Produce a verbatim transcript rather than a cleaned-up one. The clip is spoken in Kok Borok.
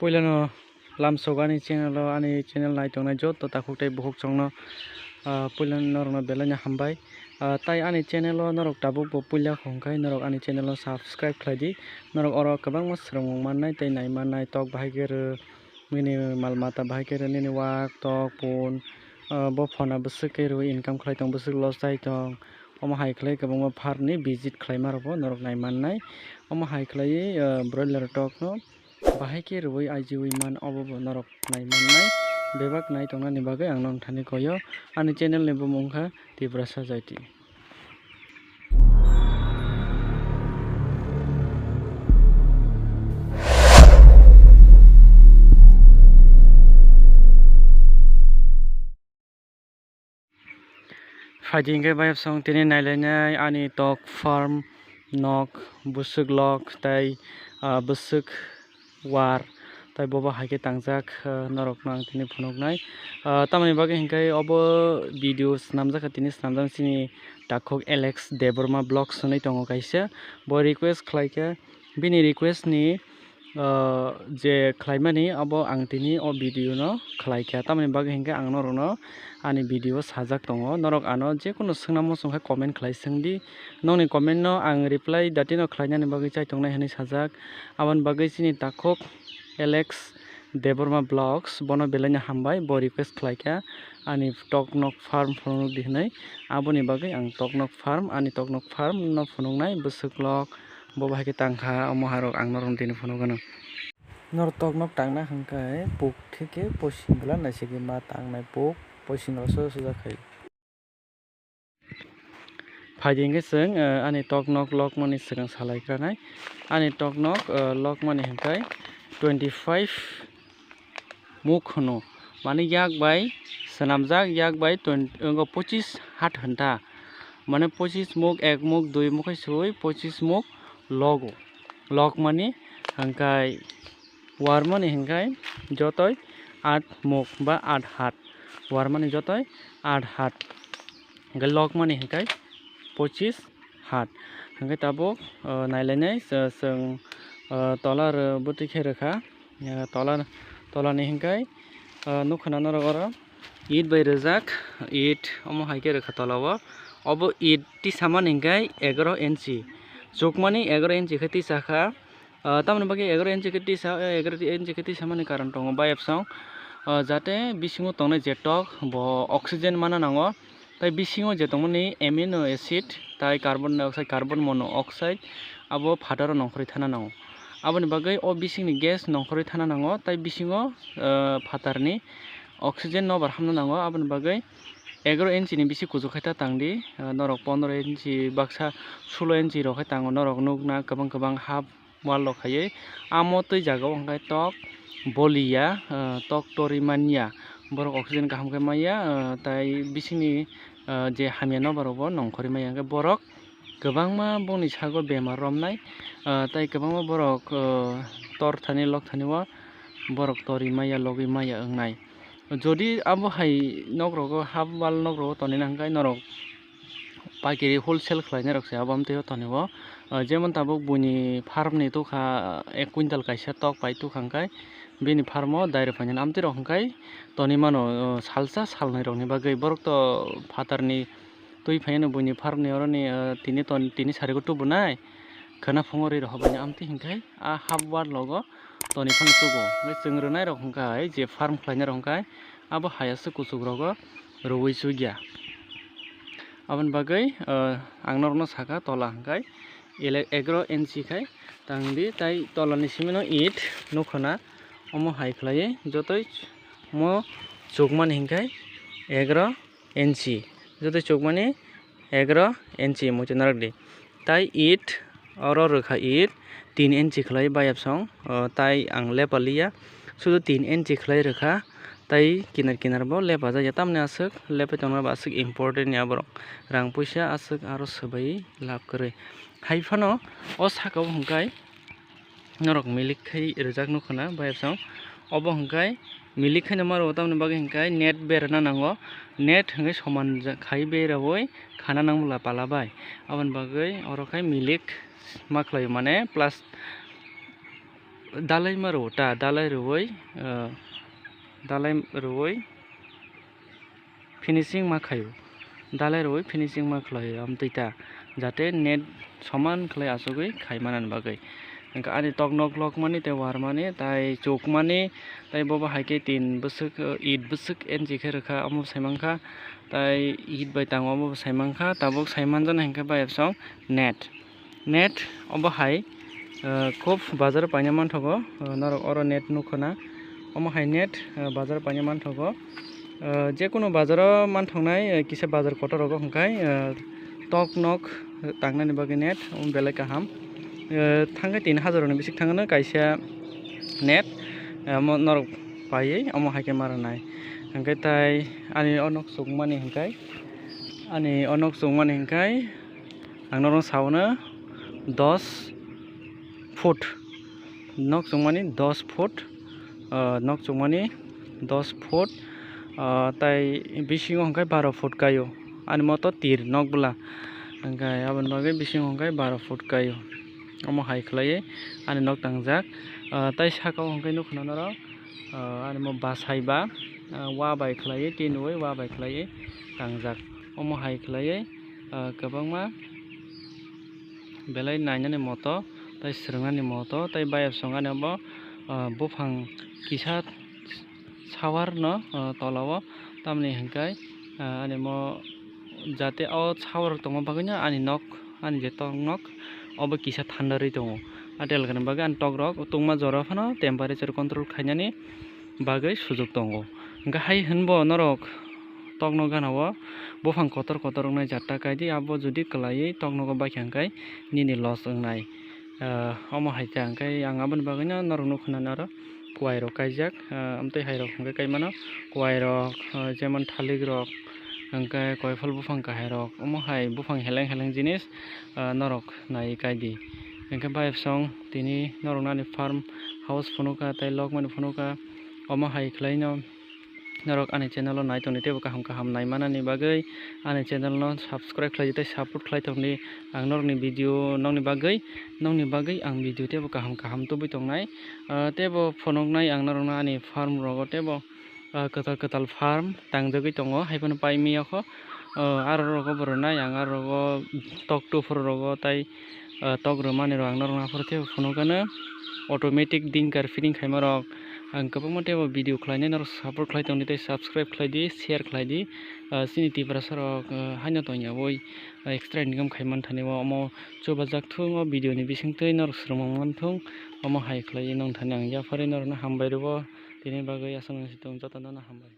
Puilano lamsok ani channel o, ani channel nai tongnai joto takhuk tei bukhuk chwngno, ah, puilano norokno belai no hambai. Ah, tai ani channel o norok tabuk bo puila hwnkhe norok ani channel o subscribe khlai di. Norok oro kwbangma swrwngmung mannai tei nai mannai, tok bahai khe rw, nini mal mata bahai khe rw, nini wak, tok, pun, ah, bo phona bwswk khe rw income khlai tong, bwswk loss chai tong, omo hai khlai kwbangma farm ni visit khlaima rokbo norok nai mannai. Omo hai khlaiwi, ah, broiler tok no bahai khe rwui ajiui man, obo bo norok nai mannai. Bebak nai tongnani bagwi ang nong thani koyo. Ani channel ni bumung kha Tiprasa Jaiti. Phaidi hwnkhe bayapsong tini nailainai ani tok farm, nok, bwswk lok tei, ah, bwswk war tei bobo hai khe tangjak, ah, norokno ang tini phunuknai. Ah, tamoni bagwi hwnkhe obo video swnamjakha, tini swnamjak chini takhuk Alex Debbarma Vlogs hwnwi tongo kaisa. Bo request khlaikha, bini request ni, ah, je khlaimani abo ang tini o video no khlaikha. Tamoni bagwi hwnkhe ang norokno ani video o sajak tongo. Norok ano jekunu swngna muchung khe comment khlai swngdi. Nokni comment no ang reply datino khlainani bagwi chaitongnai hwnwi sajak. Aboni bagwi chini takhuk Alex Debbarma Vlogs, bono belai no hambai, bo request khlaikha ani tok nok farm phunukdi hwnwi. Aboni bagwi ang tok nok farm, ani tok nok farm no phunuknai bwswk lok. Bo bahai khe tangkha, omo harok ang norokno tini phunukgwno. Norok tok nok tangna hwnkhe puk theke poising bwla naisingwi ma tangnai puk poising rok se sujak khai. Phaidi hwnkhe chwng, eh, ani tok nok lokmani swkang salai kranai. Ani tok nok, eh, lokmani hwnkhe twenty five muk hwno. Mane yak bai swnamjak, yak bai twenty, wngo pochis hat hwnta. Mane pochis muk, ek muk, dui muk hai sui pochis muk logo. Lokmani hwnkhe warmani hwnkhe jotoi at muk ba at hat. Warmani jotoi at hat. Hwnkhe lokmani hwnkhe pochis hat. Hwnkhe tabuk, o, nailainai, chwng, o, tola rw bwtwi khe rwkha. O, tola, tolani hwnkhe, o, nukha na norok oro it bai rwjak, it omo hai khe rwkha tola o. Obo it tisamani hwnkhe egaroh inchi. Chukmani egaroh inchi khe tisakha. Ah, tamoni bagwi egaroh inchi khe tisa, eh, egaroh inchi khe tisamani karon tongo bayapsong. Ah, jate bisingo tongnai je tok, bo oxygen mana nango. Tai bisingo je tongmani amino acid, tai carbon dioxide, carbon monoxide, abo phataro nongkhorwi thana nango. Aboni bagwi o bisingni gas nongkhorwi thana nango, tai bisingo, ah, phatarni oxygen nobar hamna nango. Aboni bagwi egaroh inchi ni bisi kuchuk khai ta tangdi, ah, norok pondro inchi baksa sulo inchi rok khai tango, norok nukna kwbang kwbang half wall rok khaiwi. Amo twi jagao hwnkhe tok boliya, ah, tok torwi manya, borok oxygen kaham khe manya, ah, tai bisingni, ah, je hamya nobar rokbo nongkhorwi maya, hwnkhe borok kwbangma bongni sago bemar romnai, ah, tai kwbangma borok, ah, tor thani lok thani o borok torwi maya, logwi maya wngnai. Jodi abo hai nok rogo, half wall nok rogo tonina hwnkhe norok paikari wholesale khlainai rok se abo amtwi o tonio. Ah, jemon tabuk buini farm ni tukha ek quintal kaisa tok pai tukha hwnkhe bini farm o direct phainani amtwi rok hwnkhe toni mano, ah, salsa salnwi rokni bagwi borok to phatarni twi phainani buini farm ni oroni, ah, tini ton, tini sarigo tubunai khwna phungo ri rok baini amtwi hwnkhe a half wall rogo toni phano tugo. Hwnkhe chwng rwnai rok hwnkhe je farm khlainai rok hwnkhe abo hai aswk kuchuk rogo rwui chukya. Aboni bagwi, ah, ang norokno saka tola hwnkhe ele-, egaroh inchi khai tangdi, tai tolani simino it nukhona omo hai khlaiwi jotoi mo chukmani hwnkhe egaroh inchi, jotoi chukmani egaroh inchi muchung narwkdi. Tai it oro rwkha it tin inchi khlai bayapsong, o, tai ang lepa liya, sudu tin inchi khlai rwkha, tai kinar kinar bo lepa jakya, tamni aswk lepai tongna ba aswk important ya borok, rang puisa aswk aro swbai lab kwrwi. Hai phano o saka o hwnkhe norok milik khai rijak nukho na bayapsong. Obo hwnkhe milik khaino maro, tamoni bagwi hwnkhe net berana nango, net hwnkhe soman ja-, khai beraui khana nangmula pala bai. Aboni bagwi oro khe milik ma khlaio, mane plus dalai ma rwo ta, dalai rwoi, ah, dalai rwoi finishing ma khaio, dalai rwoi finishing ma khlaio, amtwi ta, jate net soman khlai achugwi khai manani bagwi. Hwnkhe ani tok nok lokmani tei warmani tai chukmani tai bobo hai khe tin bwswk, ah, it bwswk enchi khe rwkha omo sai mankha, tai it bai tango omo sai mankha, tabuk sai manjani hwnkhe bayapsong net. Net obo hai, ah, khub bazar paina manthogo, ah, norok oro net nukho na. Omo hai net, ah, bazar paina manthogo. Ah, jekunu bazaro manthoknai, ah, kisa bazar kotor rogo hwnkhe, ah, tok nok tangnani bagwi net omo belai kaham. Ah, thangkhe tin hajar ni bisik thangno kaisa net, ah, omo norok paiwi omo hai khe ma rwnai. Hwnkhe tai ani o nok chukmani hwnkhe, ani o nok chukmani hwnkhe, ang norok saono dos foot, nok chukmani dos foot, ah, nok chukmani dos foot, ah, tai bisingo hwnkhe baro foot kaio. Ani moto tir nok bwla, hwnkhe aboni bagwi bisingo hwnkhe baro foot kaio. Omo hai khlaiwi ani nok tangjak, ah, tai saka o hwnkhe nukho na norok, ah, ani mo bwsai ba, ah, wa bai khlaiwi tin rwui wa bai khlaiwi tangjak. Omo hai khlaiwi, ah, kwbangma belai nainani moto, tei swrwngnani moto, tei bayapsong ani obo, ah, buphang kisa sawarno, ah, tola o, tamni hwnkhe, ah, ani mo jate o sawar tongma bagwino ani nok, ani je tok nok, obo kisa thanda rwi tongo. A telkani bagwi ani tok rok tungma jora phano temperature control khainani bagwi sujuk tongo. Hwnkhe hai hwnbo norok tokno gana o buphang kotor kotor wngnai jatta kaidi, abo jodi kwlaiwi toknogo baikha hwnkhe nini loss wngnai. Ah, omo hai khe hwnkhe ang aboni bagwino norokno khwnani aro kuwai rok kaijak, ah, amtwi hai rok hwnkhe kaimano kuwai rok, ah, jemon thalik rok, hwnkhe koiphol buphang kahai rok, omo hai buphang heleng heleng jinis, ah, norok naiwi kaidi. Hwnkhe bayapsong tini norokno ani farm house phunukha tei lokmani phunukha, omo hai khlaino norok ani channel o nai tongdi teibo kaham kaham nai manani bagwi ani channel no subscribe khlai di tei support khlai tongdi. Ang norokni video nokni bagwi, nokni bagwi ang video teibo kaham kaham tubui tongnai. Ah, teibo phunuknai ang norokno ani farm rogo teibo, ah, kwtal kwtal farm tangjagwi tongo, haiphano paimiyokho. Ah, aro rogo bo rwnai ang aro rogo tok tupor rogo tai ah, tok rwmani rok ang norok naphuru teibo phunukgano automatic dinker fitting khaima rok ang kwbangma teibo video khlainai norok support khlai tongdi tei subscribe khlai di, share khlai di. Ah, chini Tiprasa rok, ah, haino tongya boi, ah, extra income khai man thani o omo chubajak thung o video ni bising twi norok swrwng man thung omo hai khlai nong thani ang yapharwi norokno hambai rwo tini bagwi aswk nang si tong jotono no hambai.